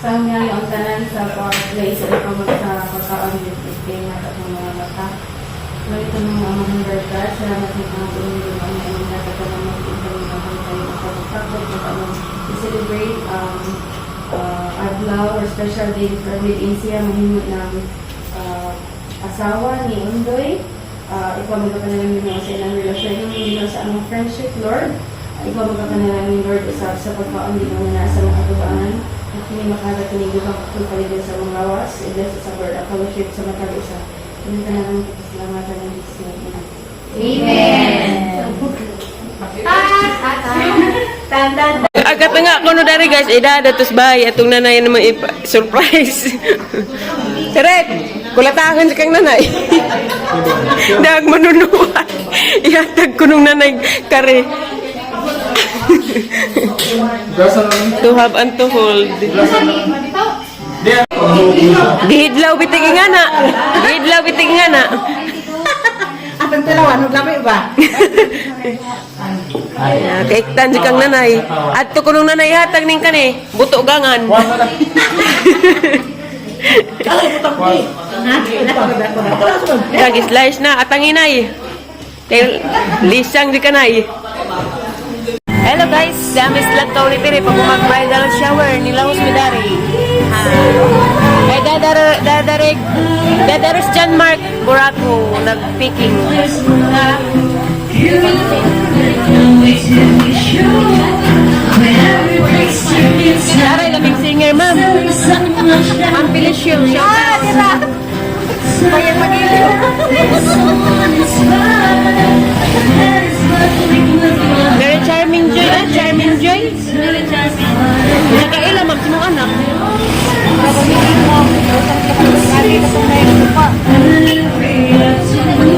Sa nga ang tanan sa paglaisa na kamot sa pagkaon ng at ang mga bata. Lord, ito mga amang Lord God, salamat ng mga tumulong ang aming natatanong kami ng kayo ang pagkakot ng among i-celebrate adlaw or special day for with Asia mahimo ng asawa ni Undoy. Ikaw magkakanalangin mo sa ilang relasyon yung Ginoo sa among friendship, Lord. Ikaw magkakanalangin, Lord, usab sa pagkaon Ginoo na sa mga katubangan. At kini makagat kini gubang pagpaligid sa mga lawas. I-bless sa Lord ang fellowship sa matag isa. Hindi ka naman pasalamatan ng Diyos na ina. Amen. Tan tan. Agat na nga kuno dari guys, ida datos bay atong nanay naman ipa surprise. Seret, kulatahon sa kang nanay. Dag manunuan. Ihatag ko nung nanay kare. To have and to hold. Gihidlaw bitig nga na. Gihidlaw bitig nga na. Atong dalawa, nung lami ba? Ah, kaiktan si kang nanay. Adto ko nung nanay hatag ning kani, buto gangan. Kag slice na atang inay. Kay lisang di kanay. Hello guys, damis lang ka ulit pag mag bridal shower nilahos mi dari. Kay dadar dadarig dadaros John Mark Buraco nagpicking. Daray lamig singer, ma'am. Ma'am Felicio, shout out. Ah, Pagyan magiliw. Very charming Joy, ah, charming Joy. Nakaila ma'am sa mong anak.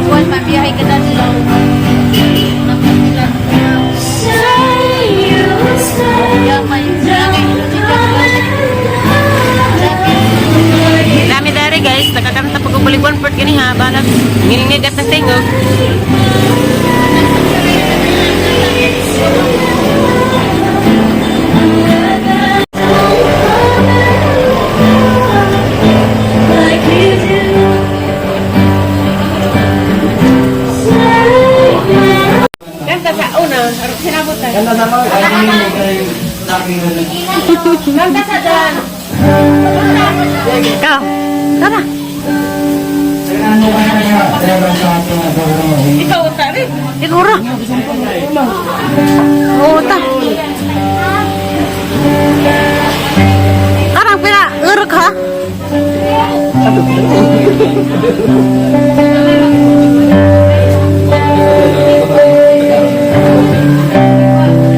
Buwan mabiyahe ka na. Dami dari guys, nakakanta pag ubulig one part gani ha, balag nginingigat ng tingog. Kanta sa una, sinabutan. Ganda na ako. Ay, Kanta sa dan. Ikaw, tara. Ikaw, tari. Ikaw ra. Oo, ta. Karang pila, urok ha?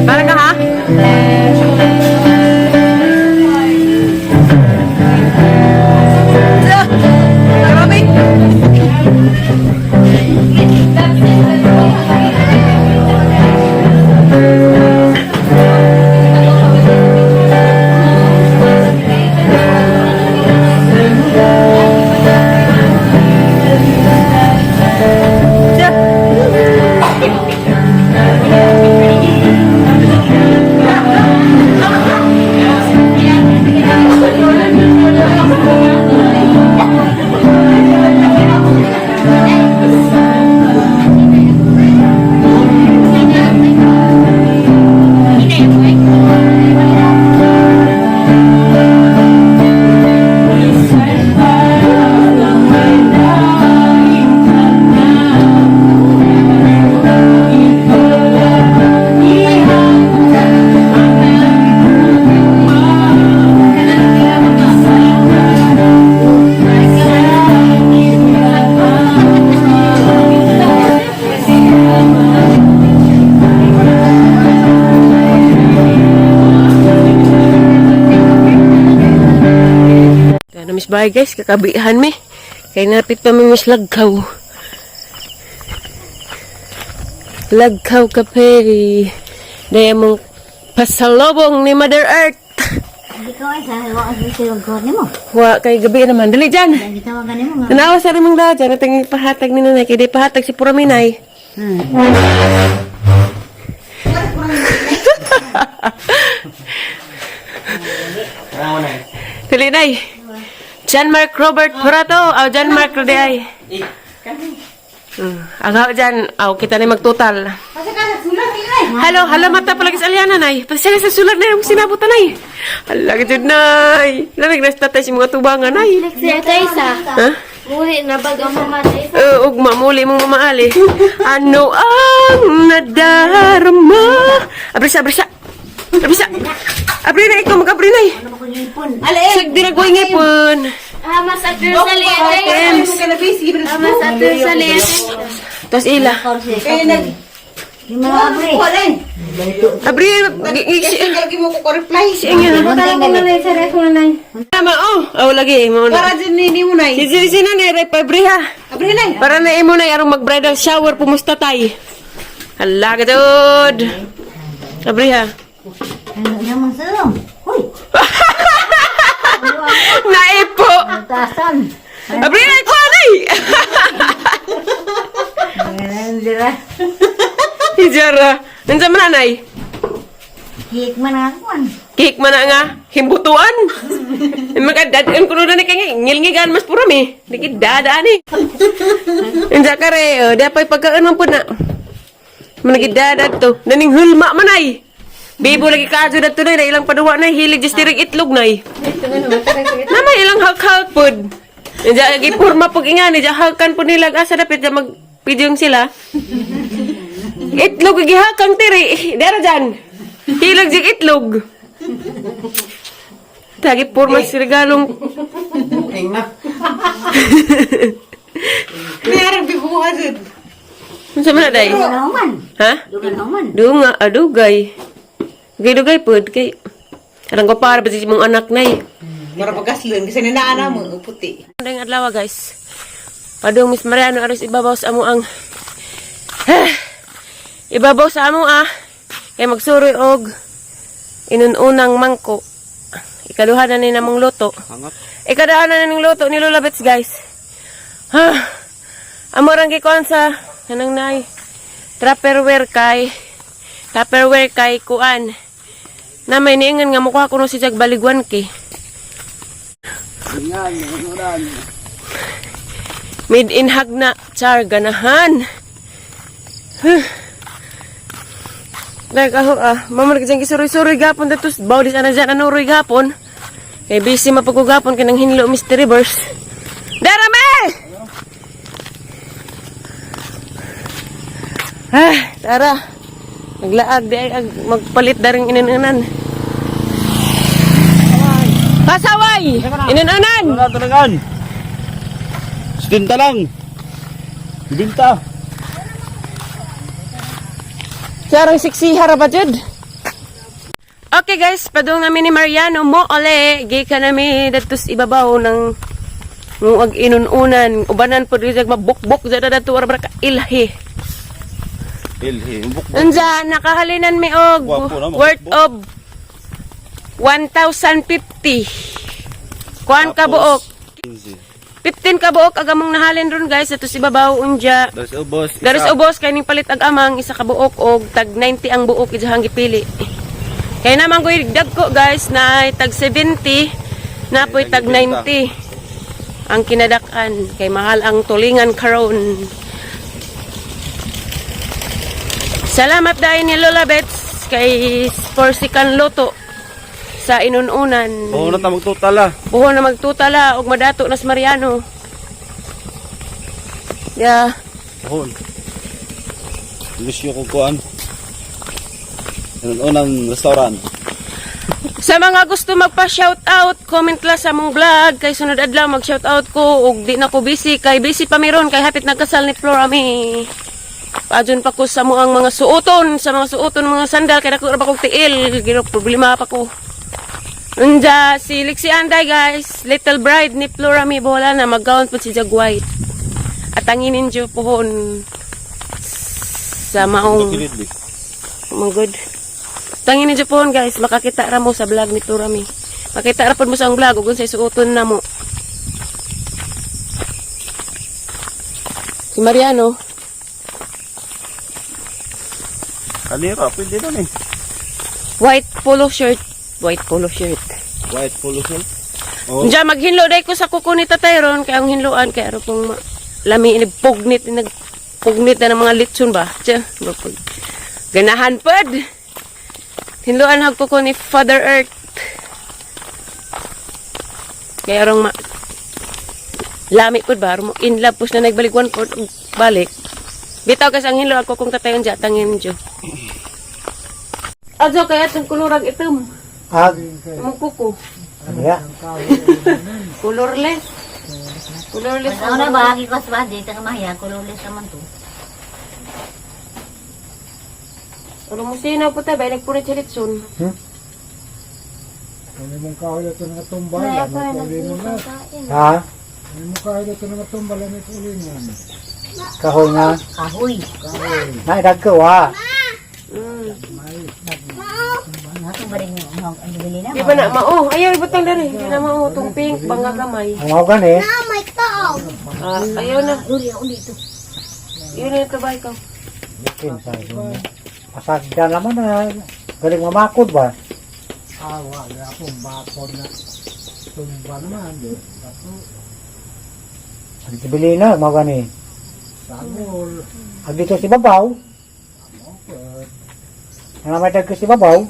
Para ka ha? Grabe. Ano miss bahay guys, kakabihan mi. Kay napit pa mi miss Lagkaw. Lagkaw Cafe. Daya mong pasalubong ni Mother Earth. Hindi ko ay sa wa ang sinugot nimo. Wa kay gabi naman. Dali dyan. Gitawagan nimo nga. Tanawa sa rin mong lahat dyan. Ating pahatag ni nanay. Kaya di pahatag si Puraminay. nay. John Mark Robert Purato. Aw, John Mark Rodeay. Agaw dyan. Aw, kita na magtotal. Hello, hala mata palagi sa Aliana, nay. Pasya sa sulat na yung sinabutan, nay. Hala, gajud, nay. Lamig na sa tatay si mga tubangan, nay. Siya tayo sa. Ha? Muli na baga mamatay sa. Ugma, muli mong mamaali. Ano ang nadarama? Abrisa, abrisa. Abrisa. Abri na ikaw, mag-abri na eh. Sagdirag ko ngipon. Ah, mas atur sa liya tayo. Ems. Ah, mas atur sa liya tayo. Tapos ila. Abri, Lagi mo ko reply. Tama, oh. Oh, lagi. Mo na. Para din ni mo nay. Si si si na ray pabri ha. Abri nay. Para na imo na arong mag-bridal shower pumusta tay. Hala ka dud. Abri ha. Ano naman sa Uy, Naipo. tasan. Abri na ikaw nay. Ganun dira. Hijara. Nandiyan man nay. Cake man ang kuan. Cake man na nga himbutuan. Magkadadaan ko na ni kay ngilngigan mas purami. Di kid dadaan eh. Unsa ka re, oh, dapay pagkaan man pud na. Managidadad to. Naning hulma man ay. Bibo lagi kaadto dadto nay, na ilang paduwa nay, hilig just tirig itlog nay. Na may ilang hak-hak pud. Unsa lagi porma pag inga ni hakan pud nila asa dapit ja magpidyong sila. Itlog gihakang tiri. Dara jan. Hilig jig itlog. Tagi porma si regalong Buking na. Mayarang bibuha jud. Unsa man na day? Dugan man. Ha? Dugan man. Dunga, adugay. Dugay-dugay pod kay arang ko para ba si mong anak nay. Para pagaslon kasi ninaana mo puti. Ndang adlaw guys. Padung Miss Mariano aris ibabaw sa amo ang ibabaw sa amo ah. Kay magsuroy og inununang mangko. Ikaduha na ni namong luto. Hangat. Ikaduha na ning luto ni Lola Bets guys. Ha. Amo rang gikuan sa kanang nay. Tupperware kay kuan. Na may niingan nga mukha kuno si Jag baligwan ki. Made in Hagna, char ganahan. Huh. Like ako ah, mamar ka dyan kisuroy-suroy gapon datos baw dis ana dyan anuroy gapon. Kay busy mapagugapon kanang hinlo Mystery Verse. Darame! Ah, tara. Naglaag di ay ag, magpalit daring inanunan. Pasaway! Inanunan! Wala talagaan. Sitinta lang. Ibinta. Sarang siksi haraba jud. Okay guys, padung namin ni Mariano mo ole gikan nami dadto sa ibabaw ng nguag inununan ubanan pud gyud mabukbok jud dadto ora ka ilhi. Ilhi. Buk. Unsa nakahalinan mi og Gwapo na, mabukbok. worth of 1,050. Kuan ka buok. 15 ka buok ag among nahalin ron guys adto sa ibabaw unja. Daris ubos. Daris ubos kay ning palit ag amang isa ka buok og tag 90 ang buok ijahang gipili. Kay naman koy dagko guys na tag 70 na poy tag 90 ang kinadak-an kay mahal ang tulingan karon. Salamat dahil ni Lola Bets kay for sikan luto sa inununan. Oo na ta magtotal ah. Buho na magtutala og madato nas Mariano. Yeah. Pohon. Gusto ko kuan. Unang restaurant. Sa mga gusto magpa-shoutout, comment lang sa among vlog. Kay sunod adlaw mag-shoutout ko ug di na ko busy kay busy pa miron kay hapit nagkasal ni Flora mi. Paadyon pa ko sa mo ang mga suoton, sa mga suoton mga sandal kay dako ra ba kog tiil, gino problema pa ko. Unja si Lexi Anday guys, little bride ni Flora mi bola na mag-gown po si Jag White. At ang ininjo pohon sa maong Kilid di. Oh my God. Tangin ni Japon guys, makakita ra mo sa vlog ni Turami. Makita ra pud mo sa ang vlog ug unsay suoton na mo. Si Mariano, Kanira, pwede nun eh. white polo shirt, white polo shirt. White polo shirt. Oh. Diyan maghinlo day ko sa kuko ni Tatay ron kay ang hinloan kay aro pong lami ini pugnit nag pugnit na ng mga litson ba. Tiyan, mapag ganahan pod. Hinloan hag kuko ni Father Earth. Kay arong ma lami pod ba, arong mo in love pus na nagbaligwan pod og balik. Bitaw kasi ang hinlo ako kung tatayon diya tangin diyo. Adyo kaya itong kulurag itom. Ag, Among kuko. ano ya? Colorless. Colorless. Ako na bahagi ko sa dito ka mahiya, kululis naman to. Pero mo sinaw po tayo, bay nagpunit sa litson. Ano mong kahoy ito nga tumba, Kaya lamay pa, ko uli mo na. Ha? Ano mong kahoy ito nga tumba, lamay ko uli mo. Kahoy nga. Kahoy. Naidag ko ha. Nga ba rin yung ang bili na. Di ba na mao? Ayaw, ibutang dali. Di na mao. Itong pink, banga gamay. Ang mao gani. Ah, ayaw na. Uli, uli ito. Yun na ito ba ikaw? Bikin sa inyo. Pasagda naman na. Galing mamakod ba? Awa, di akong bakod na tumba naman. Di, bato, Ang tibili na, mao gani. sagol, Ag dito si Babaw. okay. Ang may ko si Babaw.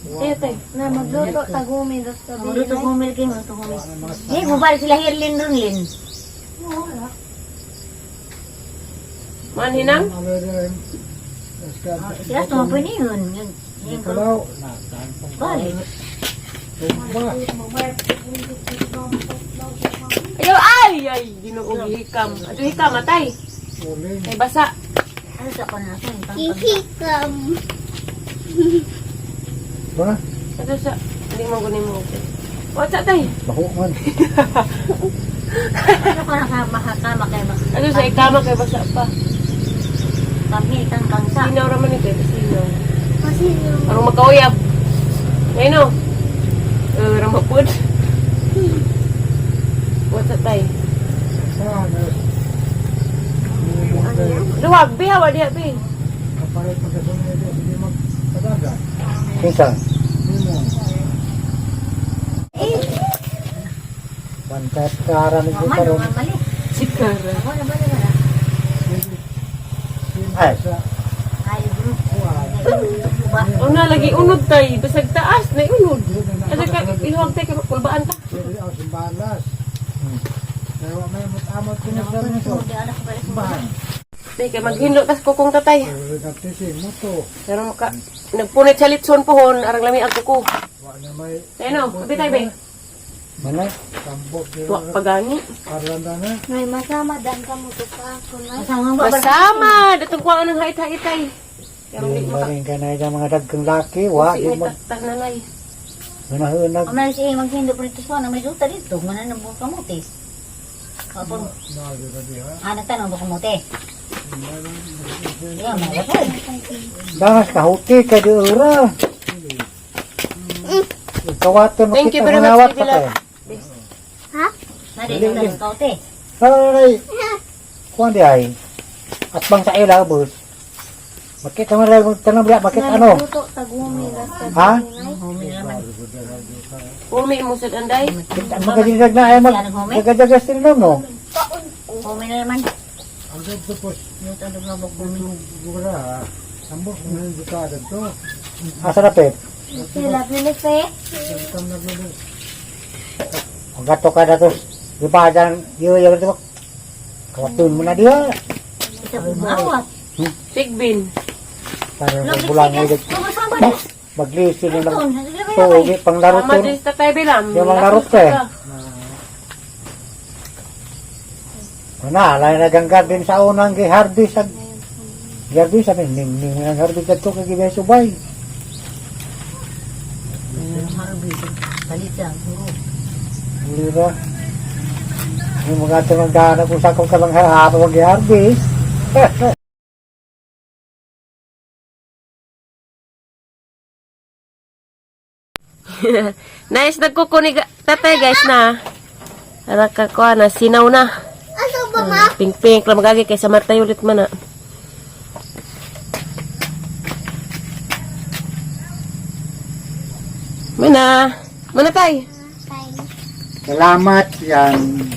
Ayaw tayo. Na magluto tagumi dos tabi. Magluto humil kayo, magluto humil. Eh, mabalik sila hirlin ron, Lin. Manhinang? Ano rin, eska, Sila tumapoy na yun. Yung- yung kalaw, nataan pang Balik. tumba. Ayaw, ay! Ay, ginoo, hikam. Ato hikam, atay. Uling, Kay basa. Ano sa ako na ako? yung pang- Hihikam. Ba? Ato sa, hindi mo gunin mo. What's that, tay? Baho man. Ano ka nakakama kayo? Ato sa ikama kay basa pa. Kami, kang kangsa. Sinaw raman ito, ito sinaw. Kasi Arong makauyab. Ngayon no? Ramapod. What's that, tay? saan, eh, Luwag, bi, hawa diha, bi. kapalit magkasunod ito, sige magpadaga. Kinsa? Nimo. Bantay kara ni Mama, karon. naman mali. Sikara. Ako na bali wala. Ay, Ay, bro. Ba? Una, lagi unod tay. Basag taas, na unod. Kasi ka, iluwag tay, kay kulbaan ta. Pwede ako simbalas. Kaya wa may amot ko na sa nito. Hindi anak ko pala. Simbahan. Tay, kay maghinlo tas kukong tatay. Pero nagtising mo to. Pero maka, nagpunit sa litson pohon, arang lami ang kuko. Wa na may Tay no, abi tay, be. mana? tambok Wa dito. pagani. Parlanda na. May masama dan ka mo to pa ako na. Masama ba? Masama, datong kuhaan ng hait-haitay. Pero hindi maka, Maring ka na yung mga dagkang laki, wa, kasi di may mag tatananay. hunahunag. Ang meron siya maghindo po dito sa may juta dito. Manan ang buong kamote. Kapag Nagi ka diha. anak tanong buong kamote. Yeah, mga po. Dangas kahuti kay di ura. Kawaton Thank you makita very much, manawat pa Baby tayo. Na dito ng kamote. Ay, kuan di ay. At bang sa ila bus. Makita mo rin tanong biya bakit Na ano? magluto tagumi dos tabi. Ha? Humi naman. Umi mo sa anday. Kita magadidag na ay mag magadagas din no. Humi na naman. Ang ganito po, Luto ang mga buong humi. bura ha. Tambok mo na dito to. Asa na pet? Sila Felipe. Tam naglulu. Ang gato ka na to. Di ba dyan, yo yo to. Kawaton mo na diya. Isa po maawat. Sigbin. Para bulan mo Lagi Masama na. maglisin na lang. Ito, naglabay Tugi pang laro Tama to. din sa tatay bilam. Yung mga laro ko eh. Ana, alay na ganggar din sa unang gi-harvest ag gi-harvest sabi ning ning ang harvest kadto kay gibay subay. Balit siya. Di ba? Yung mga tunong daan kung sa kong kabang hapon gi-harvest. Nice nagkukunig tatay guys na. Ara ka kuha na sinaw na. Asa ba ma? Pink pink lang magagi kay sa matay ulit man na. Mana. Mana tay. Tay. Salamat yan.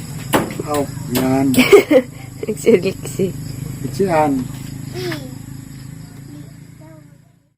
Oh, yan. Liksi-liksi. Itsian. E.